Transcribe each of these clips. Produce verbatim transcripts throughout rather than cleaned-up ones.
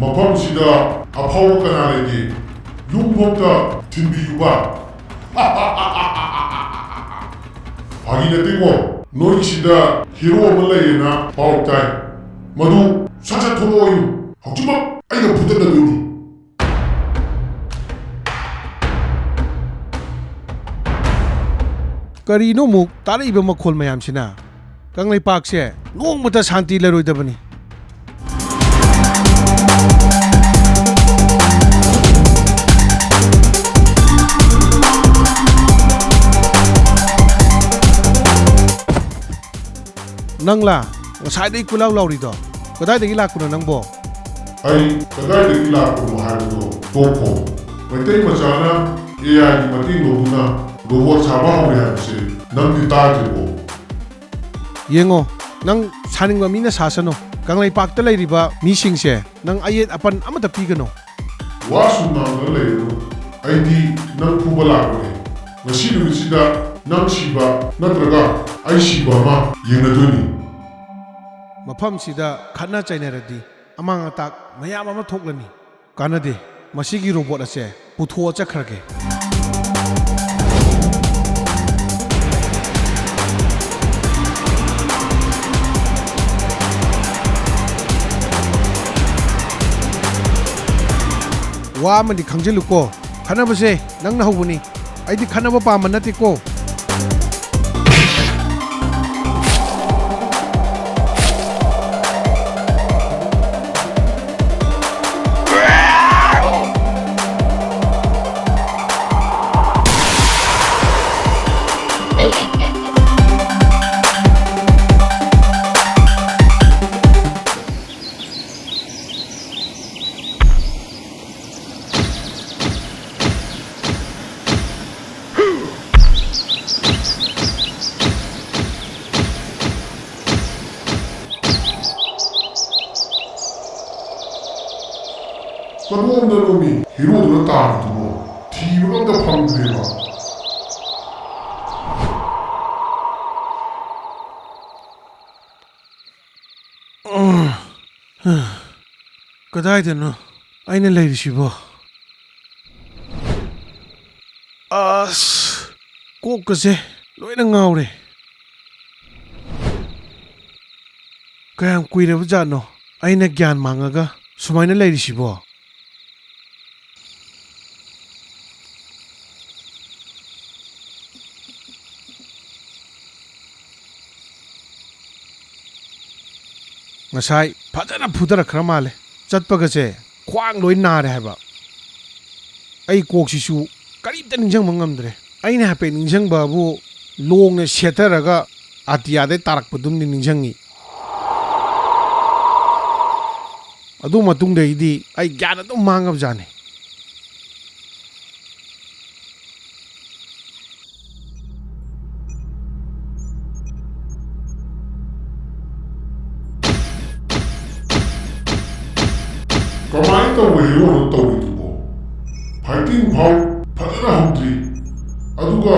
ꯃꯐꯝꯁꯤꯗ ꯑꯐꯥꯎꯕ ꯀꯅꯥ ꯂꯩꯒꯦ? ꯌꯨꯝꯐꯥꯎꯇ ꯊꯤꯟꯕꯤꯌꯨꯕ꯫ ꯐꯥꯒꯤ ꯅꯠꯇꯦꯀꯣ, ꯅꯣꯏꯒꯤꯁꯤꯗ ꯍꯤꯔꯣ ꯑꯃ ꯂꯩꯌꯦꯅ ꯄꯥꯎ ꯇꯥꯏ꯫ ꯃꯗꯨ ꯁꯠ ꯁꯠ ꯊꯣꯛꯂꯛꯑꯣꯌꯨ꯫ ꯍꯧꯖꯤꯛꯃꯛ ꯑꯩꯒ ꯐꯨꯗꯠꯅꯗꯣꯏꯅꯤ꯫ ꯀꯔꯤꯅꯣ ꯑꯃꯨꯛ ꯇꯥꯔꯛꯏꯕ ꯃꯈꯣꯜ ꯃꯌꯥꯝꯁꯤꯅ? ꯀꯪꯂꯩꯄꯥꯛꯁꯦ ꯅꯣꯡꯃꯇ ꯁꯥꯟꯇꯤ ꯂꯩꯔꯣꯏꯗꯕꯅꯤ꯫ ꯅꯪꯂꯥ ꯉꯁꯥꯏꯗꯒꯤ ꯀꯣꯏꯂꯥꯎ ꯂꯥꯎꯔꯤꯗꯣ? ꯀꯗꯥꯏꯗꯒꯤ ꯂꯥꯛꯄꯅꯣ ꯅꯪꯕꯣ? ꯑꯩ ꯀꯗꯥꯏꯗꯒꯤ ꯂꯥꯛꯄꯅꯣ ꯍꯥꯏꯕꯗꯣ ꯇꯣꯛꯈꯣ꯫ ꯃꯩꯇꯩ ꯃꯆꯥꯅ ꯑꯦ ꯑꯥꯏꯒꯤ ꯃꯇꯦꯡ ꯂꯧꯗꯨꯅ ꯔꯣꯕꯣꯠ ꯁꯥꯕ ꯍꯧꯔꯦ ꯍꯥꯏꯕꯁꯦ ꯅꯪꯗꯤ ꯇꯥꯗ꯭ꯔꯤꯕꯣ? ꯌꯦꯡꯉꯣ, ꯅꯪ ꯁꯥꯅꯤꯡꯕ ꯃꯤꯅ ꯁꯥꯁꯅꯨ꯫ ꯀꯪꯂꯩꯄꯥꯛꯇ ꯂꯩꯔꯤꯕ ꯃꯤꯁꯤꯡꯁꯦ ꯅꯪ ꯑꯌꯦꯠ ꯑꯄꯟ ꯑꯃꯠꯇ ꯄꯤꯒꯅꯨ꯫ ꯋꯥꯁꯨ ꯉꯥꯡꯗꯅ ꯂꯩꯔꯅꯨ꯫ ꯑꯩꯗꯤ ꯅꯪ ꯐꯨꯕ ꯂꯥꯛꯄꯅꯦ꯫ ꯉꯁꯤ ꯅꯨꯃꯤꯠꯁꯤꯗ ꯅꯪ ꯁꯤꯕ ꯅꯠꯇ꯭ꯔꯒ ꯑꯩ ꯁꯤꯕ ꯑꯃ ꯌꯦꯡꯅꯗꯣꯏꯅꯤ꯫ ꯃꯐꯝꯁꯤꯗ ꯈꯠꯅ ꯆꯩꯅꯔꯗꯤ ꯑꯃꯥꯡ ꯑꯇꯥꯛ ꯃꯌꯥꯝ ꯑꯃ ꯊꯣꯛꯂꯅꯤ꯫ ꯀꯥꯟꯅꯗꯦ, ꯃꯁꯤꯒꯤ ꯔꯣꯕꯣꯠ ꯑꯁꯦ ꯄꯨꯊꯣꯛꯑ ꯆꯠꯈ꯭ꯔꯒꯦ꯫ ꯋꯥ ꯑꯃꯗꯤ ꯈꯪꯖꯤꯜꯂꯨꯀꯣ, ꯈꯠꯅꯕꯁꯦ ꯅꯪꯅ ꯍꯧꯕꯅꯤ꯫ ꯑꯩꯗꯤ ꯈꯠꯅꯕ ꯄꯥꯝꯕ ꯅꯠꯇꯦꯀꯣ꯫ ꯀꯗꯣꯝꯗꯅꯣꯃꯤ ꯍꯤꯔꯣꯗꯨꯅ ꯇꯥꯔꯤꯗꯨꯕꯣ? ꯊꯤꯕꯒ ꯑꯝꯇ ꯐꯪꯗ꯭ꯔꯦꯕ꯫ ꯀꯗꯥꯏꯗꯅꯣ ꯑꯩꯅ ꯂꯩꯔꯤꯁꯤꯕꯣ? ꯑꯁ, ꯀꯣꯛꯀꯁꯦ ꯂꯣꯏꯅ ꯉꯥꯎꯔꯦ꯫ ꯀꯌꯥꯝ ꯀꯨꯏꯔꯕ ꯖꯥꯠꯅꯣ ꯑꯩꯅ ꯒ꯭ꯌꯥꯟ ꯃꯥꯡꯉꯒ ꯁꯨꯃꯥꯏꯅ ꯂꯩꯔꯤꯁꯤꯕꯣ? ꯉꯁꯥꯏ ꯐꯖꯅ ꯐꯨꯊꯔꯛꯈ꯭ꯔ ꯃꯥꯜꯂꯦ꯫ ꯆꯠꯄꯒꯁꯦ ꯈ꯭ꯋꯥꯡ ꯂꯣꯏ ꯅꯥꯔꯦ ꯍꯥꯏꯕ꯫ ꯑꯩ ꯀꯣꯛꯁꯤꯁꯨ ꯀꯔꯤꯝꯇ ꯅꯤꯡꯁꯤꯡꯕ ꯉꯝꯗ꯭ꯔꯦ꯫ ꯑꯩꯅ ꯍꯥꯏꯐꯦꯠ ꯅꯤꯡꯁꯤꯡꯕꯕꯨ ꯂꯣꯡꯅ ꯁꯦꯠꯊꯔꯒ ꯑꯇꯤꯌꯥꯗꯩ ꯇꯥꯔꯛꯄꯗꯨꯝꯗꯤ ꯅꯤꯡꯁꯤꯡꯉꯤ꯫ ꯑꯗꯨ ꯃꯇꯨꯡꯗꯒꯤꯗꯤ ꯑꯩ ꯒ꯭ꯌꯥꯟ ꯑꯗꯨꯝ ꯃꯥꯡꯉꯕꯖꯥꯠꯅꯤ꯫ ꯀꯃꯥꯏꯅ ꯇꯧꯕ ꯍꯦꯔꯣꯅꯣ ꯇꯧꯔꯤꯗꯨꯕꯣ? ꯐꯥꯏꯇꯤꯡ ꯐꯥꯎ ꯐꯖꯅ ꯍꯧꯗ꯭ꯔꯤ, ꯑꯗꯨꯒ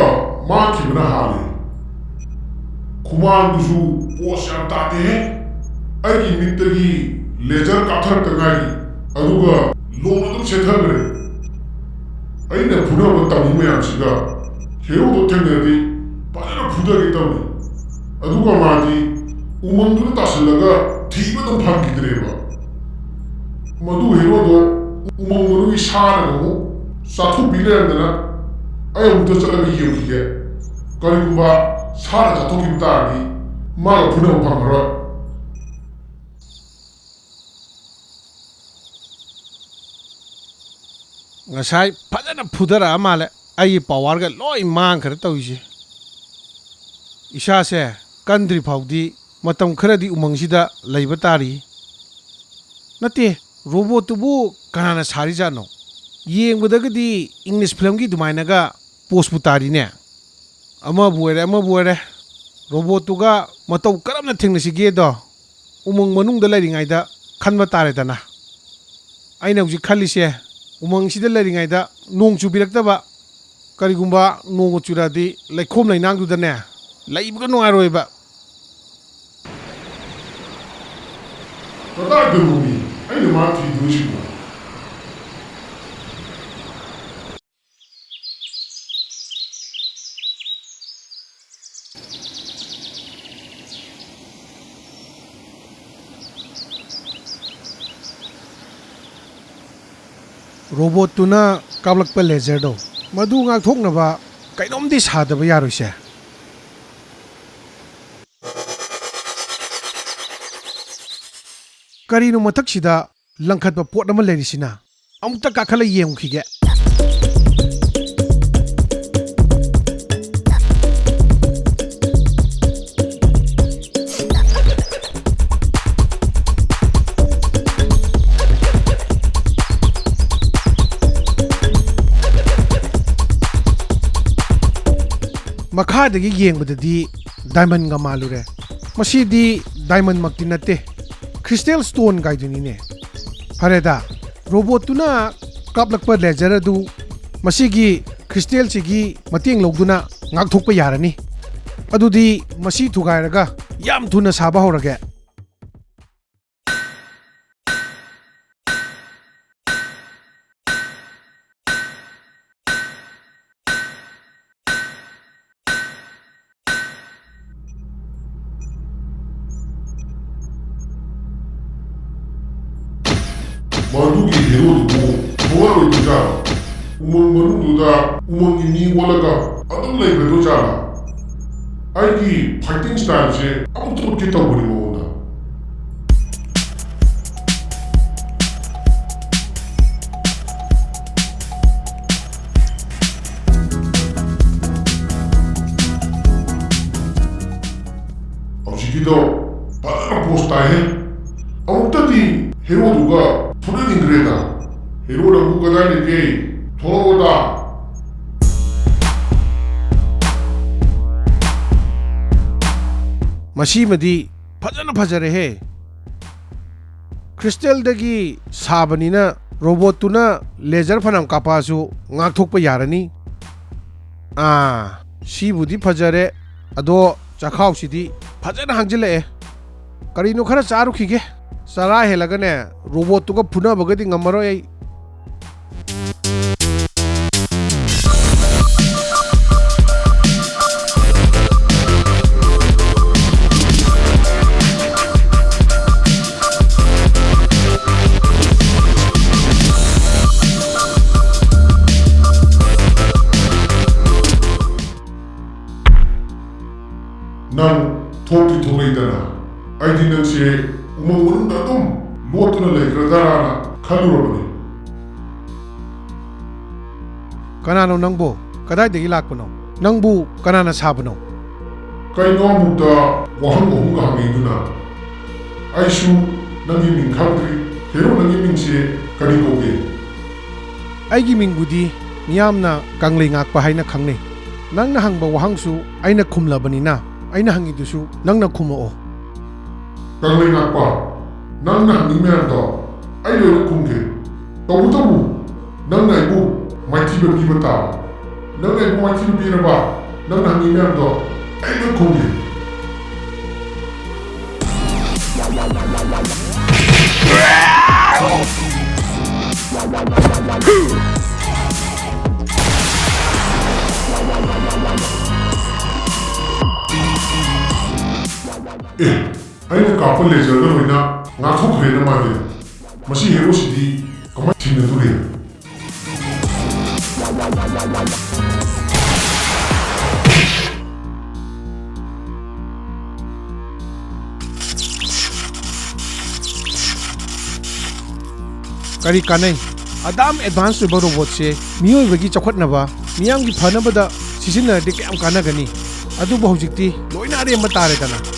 ꯃꯥꯡꯈꯤꯕꯅ ꯍꯥꯜꯂꯦ꯫ ꯈꯨꯃꯥꯡꯗꯨꯁꯨ ꯄꯣꯁ ꯌꯥꯝ ꯇꯥꯗꯦꯍꯦ꯫ ꯑꯩꯒꯤ ꯃꯤꯠꯇꯒꯤ ꯂꯦꯖꯔ ꯀꯥꯞꯊꯔꯛꯇ ꯉꯥꯏꯔꯤ, ꯑꯗꯨꯒ ꯂꯣꯡ ꯑꯗꯨꯝ ꯁꯦꯠꯊꯈ꯭ꯔꯦ꯫ ꯑꯩꯅ ꯐꯨꯅꯕ ꯇꯝꯃꯤ ꯃꯌꯥꯝꯁꯤꯒ ꯍꯦꯔꯣꯗꯣ ꯊꯦꯡꯅꯔꯗꯤ ꯐꯖꯅ ꯐꯨꯊꯒꯦ ꯇꯧꯅꯤ꯫ ꯑꯗꯨꯒ ꯃꯥꯗꯤ ꯎꯃꯪꯗꯨꯗ ꯇꯥꯁꯤꯜꯂꯒ ꯊꯤꯕ ꯑꯗꯨꯝ ꯐꯪꯈꯤꯗ꯭ꯔꯦꯕ꯫ ꯃꯗꯨ ꯍꯦꯔꯣꯗꯣ ꯎꯃꯪ ꯃꯅꯨꯡꯒꯤ ꯁꯥꯅꯒ ꯑꯃꯨꯛ ꯆꯥꯊꯣꯛꯄꯤ ꯂꯩꯔꯝꯗꯅ ꯑꯩ ꯑꯃꯨꯛꯇ ꯆꯠꯂꯒ ꯌꯦꯡꯈꯤꯒꯦ꯫ ꯀꯔꯤꯒꯨꯝꯕ ꯁꯥꯅ ꯆꯥꯊꯣꯛꯈꯤꯕ ꯇꯥꯔꯗꯤ ꯃꯥꯒ ꯐꯨꯅꯕ ꯐꯪꯉꯔꯣꯏ꯫ ꯉꯁꯥꯏ ꯐꯖꯅ ꯐꯨꯊꯔꯛꯑ ꯃꯥꯜꯂꯦ꯫ ꯑꯩꯒꯤ ꯄꯋꯥꯔꯒ ꯂꯣꯏ ꯃꯥꯡꯈ꯭ꯔꯦ ꯇꯧꯔꯤꯁꯦ꯫ ꯏꯁꯥꯁꯦ ꯀꯟꯗ꯭ꯔꯤ ꯐꯥꯎꯗꯤ ꯃꯇꯝ ꯈꯔꯗꯤ ꯎꯃꯪꯁꯤꯗ ꯂꯩꯕ ꯇꯥꯔꯤ꯫ ꯅꯠꯇꯦ, ꯔꯣꯕꯣꯠꯇꯨꯕꯨ ꯀꯅꯥꯅ ꯁꯥꯔꯤꯖꯥꯠꯅꯣ? ꯌꯦꯡꯕꯗꯒꯗꯤ ꯏꯪꯂꯤꯁ ꯐꯤꯂꯝꯒꯤ ꯑꯗꯨꯃꯥꯏꯅꯒ ꯄꯣꯁꯄꯨ ꯇꯥꯔꯤꯅꯦ꯫ ꯑꯃꯕꯨ ꯑꯣꯏꯔꯦ, ꯑꯃꯕꯨ ꯑꯣꯏꯔꯦ, ꯔꯣꯕꯣꯠꯇꯨꯒ ꯃꯇꯧ ꯀꯔꯝꯅ ꯊꯦꯡꯅꯁꯤꯒꯦꯗꯣ ꯎꯃꯪ ꯃꯅꯨꯡꯗ ꯂꯩꯔꯤꯉꯩꯗ ꯈꯟꯕ ꯇꯥꯔꯦꯗꯅ꯫ ꯑꯩꯅ ꯍꯧꯖꯤꯛ ꯈꯜꯂꯤꯁꯦ, ꯎꯃꯪꯁꯤꯗ ꯂꯩꯔꯤꯉꯩꯗ ꯅꯣꯡ ꯆꯨꯕꯤꯔꯛꯇꯕ, ꯀꯔꯤꯒꯨꯝꯕ ꯅꯣꯡꯒ ꯆꯨꯔꯛꯑꯗꯤ ꯂꯩꯈꯣꯝ ꯂꯩꯅꯥꯡꯗꯨꯗꯅꯦ ꯂꯩꯕꯒ ꯅꯨꯡꯉꯥꯏꯔꯣꯏꯕ꯫ ꯀꯗꯥꯏꯗꯅꯣꯃꯤ ꯑꯩꯅ ꯃꯥ ꯊꯤꯔꯤꯁꯦ? ꯔꯣꯕꯣꯠꯇꯨꯅ ꯀꯥꯞꯂꯛꯄ ꯂꯦꯖꯔꯗꯣ, ꯃꯗꯨ ꯉꯥꯛꯊꯣꯛꯅꯕ ꯀꯩꯅꯣꯝꯗꯤ ꯁꯥꯗꯕ ꯌꯥꯔꯣꯏꯁꯦ꯫ ꯀꯔꯤꯅꯣ ꯃꯊꯛꯁꯤꯗ ꯂꯪꯈꯠꯄ ꯄꯣꯠ ꯑꯃ ꯂꯩꯔꯤꯁꯤꯅ? ꯑꯃꯨꯛꯇ ꯀꯥꯈꯠꯂ ꯌꯦꯡꯉꯨꯈꯤꯒꯦ꯫ ꯃꯈꯥꯗꯒꯤ ꯌꯦꯡꯕꯗꯗꯤ ꯗꯥꯏꯃꯟꯒ ꯃꯥꯜꯂꯨꯔꯦ꯫ ꯃꯁꯤꯗꯤ ꯗꯥꯏꯃꯟꯃꯛꯇꯤ ꯅꯠꯇꯦ, ꯈ꯭ꯔꯤꯁꯇꯦꯜ ꯁ꯭ꯇꯣꯟ ꯀꯥꯏꯗꯨꯅꯤꯅꯦ꯫ ꯐꯔꯦꯗ, ꯔꯣꯕꯣꯠꯇꯨꯅ ꯀꯥꯞꯂꯛꯄ ꯂꯦꯖꯔ ꯑꯗꯨ ꯃꯁꯤꯒꯤ ꯈ꯭ꯔꯤꯁꯇꯦꯜꯁꯤꯒꯤ ꯃꯇꯦꯡ ꯂꯧꯗꯨꯅ ꯉꯥꯛꯊꯣꯛꯄ ꯌꯥꯔꯅꯤ꯫ ꯑꯗꯨꯗꯤ ꯃꯁꯤ ꯊꯨꯒꯥꯏꯔꯒ ꯌꯥꯝ ꯊꯨꯅ ꯁꯥꯕ ꯍꯧꯔꯒꯦ꯫ ꯃꯗꯨꯒꯤ ꯍꯦꯔꯣꯗꯨꯕꯨ ꯊꯣꯛꯂꯛꯑꯣꯏꯗꯣꯏꯖꯥꯠꯂꯣ? ꯎꯃꯪ ꯃꯅꯨꯡꯗꯨꯗ ꯎꯃꯪꯒꯤ ꯃꯤ ꯑꯣꯜꯂꯒ ꯑꯗꯨꯝ ꯂꯩꯒꯗꯣꯏꯖꯥꯠꯂꯥ? ꯑꯩꯒꯤ ꯐꯥꯏꯇꯤꯡ ꯁ꯭ꯇꯥꯏꯜꯁꯦ ꯑꯃꯨꯛꯇ ꯎꯠꯀꯦ ꯇꯧꯕꯅꯤ ꯃꯉꯣꯟꯗ꯫ ꯍꯧꯖꯤꯛꯀꯤꯗꯣ ꯐꯖꯅ ꯄꯣꯁ ꯇꯥꯏꯍꯦ꯫ ꯑꯃꯨꯛꯇꯗꯤ ꯍꯦꯔꯣꯗꯨꯒ ꯐꯨꯅꯅꯤꯡꯈ꯭ꯔꯦꯗ꯫ ꯍꯦꯔꯣ ꯅꯪꯕꯨ ꯀꯗꯥꯏ ꯂꯩꯒꯦ? ꯊꯣꯛꯂꯛꯑꯣꯗ꯫ ꯃꯁꯤꯃꯗꯤ ꯐꯖꯅ ꯐꯖꯔꯦꯍꯦ꯫ ꯈ꯭ꯔꯤꯁꯇꯦꯜꯗꯒꯤ ꯁꯥꯕꯅꯤꯅ ꯔꯣꯕꯣꯠꯇꯨꯅ ꯂꯦꯖꯔ ꯐꯅꯌꯥꯝ ꯀꯥꯞꯄꯛꯑꯁꯨ ꯉꯥꯛꯊꯣꯛꯄ ꯌꯥꯔꯅꯤ꯫ ꯑꯥ, ꯁꯤꯕꯨꯗꯤ ꯐꯖꯔꯦ, ꯑꯗꯣ ꯆꯈꯥꯎꯁꯤꯗꯤ ꯐꯖꯅ ꯍꯥꯡꯖꯤꯜꯂꯛꯑꯦ꯫ ꯀꯔꯤꯅꯣ ꯈꯔ ꯆꯥꯔꯨꯈꯤꯒꯦ꯫ ꯆꯔꯥ ꯍꯦꯜꯂꯒꯅꯦ, ꯔꯣꯕꯣꯠꯇꯨꯒ ꯐꯨꯅꯕꯒꯗꯤ ꯉꯝꯃꯔꯣꯏ ꯑꯩ꯫ ꯂꯩꯗꯅ, ꯑꯩꯗꯤ ꯅꯪꯁꯦ ꯎꯃꯪ ꯃꯅꯨꯡꯗ ꯑꯗꯨꯝ ꯂꯣꯠꯇꯨꯅ ꯂꯩꯈ꯭ꯔꯗ꯭ꯔꯥꯅ ꯈꯜꯂꯨꯔꯕꯅꯤ꯫ ꯀꯅꯥꯅꯣ ꯅꯪꯕꯨ? ꯀꯗꯥꯏꯗꯒꯤ ꯂꯥꯛꯄꯅꯣ? ꯅꯪꯕꯨ ꯀꯅꯥꯅ ꯁꯥꯕꯅꯣ? ꯀꯩꯅꯣ ꯑꯃꯨꯛꯇ ꯋꯥꯍꯪ ꯑꯍꯨꯝꯒ ꯍꯪꯉꯛꯏꯗꯨꯅ? ꯑꯩꯁꯨ ꯅꯪꯒꯤ ꯃꯤꯡ ꯈꯪꯗ꯭ꯔꯤ꯫ ꯍꯦꯔꯣ, ꯅꯪꯒꯤ ꯃꯤꯡꯁꯦ ꯀꯔꯤ ꯀꯧꯒꯦ? ꯑꯩꯒꯤ ꯃꯤꯡꯕꯨꯗꯤ ꯃꯤꯌꯥꯝꯅ ꯀꯪꯂꯩ ꯉꯥꯛꯄ ꯍꯥꯏꯅ ꯈꯪꯅꯩ꯫ ꯅꯪꯅ ꯍꯪꯕ ꯋꯥꯍꯪꯁꯨ ꯑꯩꯅ ꯈꯨꯝꯂꯕꯅꯤꯅ, ꯑꯩꯅ ꯍꯪꯉꯤꯗꯨꯁꯨ ꯅꯪꯅ ꯈꯨꯝꯃꯛꯑꯣ꯫ ꯀꯪꯂꯩ ꯉꯥꯛꯄ, ꯅꯪꯅ ꯍꯪꯅꯤꯡ ꯃꯌꯥꯝꯗꯣ ꯑꯩ ꯂꯣꯏꯅ ꯈꯨꯝꯒꯦ꯫ ꯇꯧꯕꯇꯕꯨ ꯅꯪꯅ ꯑꯩꯕꯨ ꯃꯥꯏꯊꯤꯕ ꯄꯤꯕ ꯇꯥꯕ꯫ ꯅꯪꯅ ꯑꯩꯕꯨ ꯃꯥꯏꯊꯤꯕ ꯄꯤꯔꯕ, ꯅꯪꯅ ꯍꯪꯉꯤ ꯃꯌꯥꯝꯗꯣ ꯑꯩ ꯂꯣꯏ ꯈꯨꯝꯒꯦ꯫ ꯑꯦ, ꯑꯩꯅ ꯀꯥꯞꯄ ꯂꯦꯖꯔꯒ ꯂꯣꯏꯅ ꯉꯥꯛꯊꯣꯛꯈ꯭ꯔꯦꯅ ꯃꯥꯗꯤ꯫ ꯃꯁꯤ ꯍꯦꯔꯣꯁꯤꯗꯤ ꯀꯃꯥꯏꯅ ꯊꯦꯡꯅꯗꯣꯔꯤ? ꯀꯔꯤ ꯀꯥꯟꯅꯩ? ꯑꯗꯥꯝ ꯑꯦꯗꯚꯥꯟꯁ ꯑꯣꯏꯕ ꯔꯣꯕꯣꯠꯁꯦ ꯃꯤꯑꯣꯏꯕꯒꯤ ꯆꯥꯎꯈꯠꯅꯕ, ꯃꯤꯌꯥꯝꯒꯤ ꯐꯅꯕꯗ ꯁꯤꯖꯤꯟꯅꯔꯗꯤ ꯀꯌꯥꯝ ꯀꯥꯟꯅꯒꯅꯤ? ꯑꯗꯨꯕꯨ ꯍꯧꯖꯤꯛꯇꯤ ꯂꯣꯏꯅ ꯑꯔꯦꯝꯕ ꯇꯥꯔꯦꯗꯅ꯫